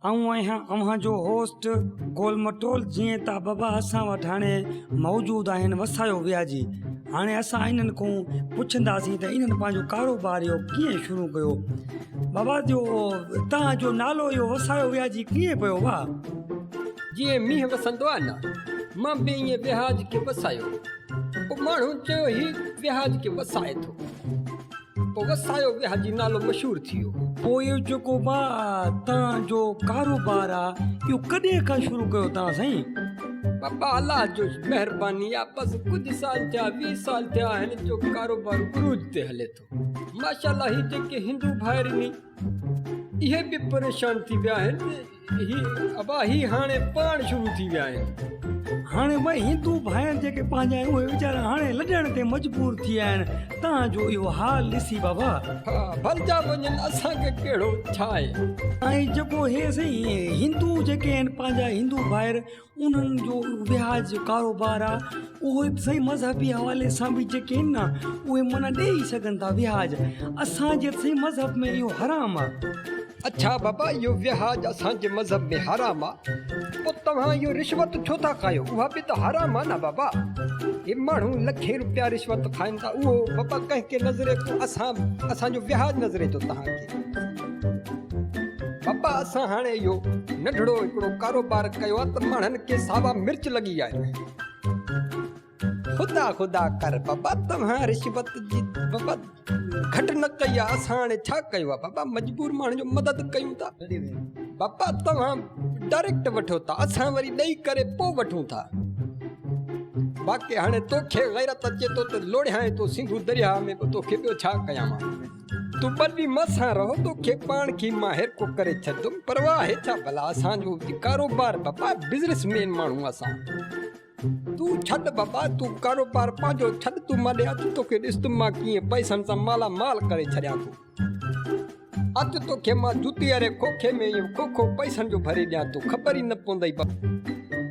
آئون آهيان اوهان جو هوسٽ گول مٽول جيئن ته بابا اسان وٽ هاڻي موجود آهن وسايو وياجي هاڻي اسان انهن کان پڇنداسين ته انهن پنهنجو ڪاروبار اهو ڪيئن شروع ڪيو بابا جو تهان جو نالو اهو وسايو وياجي ڪيئن پيو وا جيئن مينهن وسندو آهي نه مان به ائين وهاج کي وسايو پوء ماڻهن چيو هي وهاج کي وسائي ٿو پوء وسايو ويهه جي نالو مشهور ٿي ويو. پوء اهو جيڪو با تان جو ڪاروبار آ اهو ڪڏهن کان شروع ڪيو تان سائين؟ بابا الله جو مهرباني آ بس ڪجهه سال ٿيا 20 سال ٿيا آهن جو ڪاروبار عروج تي هلي ٿو ماشاءالله هي جيڪي هندو ڀائر ني اهي به پريشان ٿي ويا آهن هي ابا هي هاڻي پاڻ شروع ٿي ويا آهن. هاڻي ڀائي هندو ڀائر جيڪي پنهنجا آهن اهي ويچارا هاڻي لڏڻ تي مجبور ٿي ويا آهن تان جو اهو حال ڏسي بابا. ها ڀلجا وڃن اسان کي ڪهڙو ڇا آهي. ۽ جيڪو هي سائين هندو جيڪي آهن پنهنجا هندو ڀائر انهن جو وهاج جو ڪاروبار آ اهو به سائين مذهبي حوالي سان به جيڪي آهن نه اهي معنيٰ ڏيئي سگهن ٿا وهاج اسان جي سائين مذهب ۾ اهو حرام آ. اڇا بابا اهو وهاج اسان جي مذهب ۾ حرام آ پوء توهان اهو رشوت ڇو ٿا کايو اها به ته حرام آ نه بابا هي ماڻهو لکين روپيا رشوت کائن ٿا اهو بابا ڪنهن کي نظري ٿو اسان اسان جو وهاج نظري ٿو توهان کي. بابا اسان هاڻي اهو ننڍڙو هڪڙو ڪاروبار ڪيو آهي ته ماڻهن کي ساوا مرچ لڳي ويا آهن. خدا خدا ڪر بابا توهان رشوت جي بابا گهٽ نه ڪئي آهي اسان هاڻي ڇا ڪيو آهي بابا مجبور ماڻهن جو مدد ڪيون ٿا بابا توهان ڊائريڪٽ وٺو ٿا اسان وري ڏئي ڪري پوء وٺون ٿا باقي هاڻي توکي غيرت اچي ٿو ته لوڙهيان ٿو سنڌو درياهه ۾ پوء توکي ٻيو ڇا ڪيان مان تون ٻه ڏينهن مان سان رهو توکي پاڻ کي مان هيرڪو ڪري ڇڏندم پرواهه آهي ڇا ڀلا اسان جو ڪاروبار بابا بزنس مين ماڻهو اسان تون ڇڏ بابا تون ڪاروبار پنهنجو ڇڏ تون مان ڏي اچ توکي ڏسندم مان ڪيئن پئسن سان مالا مال ڪري ڇڏيان ٿو اچ توکي مان جتي واري کوکي ۾ اهو کوکو پئسن جو ڀري ڏيان ٿو خبر ئي نه پوندئي بابا.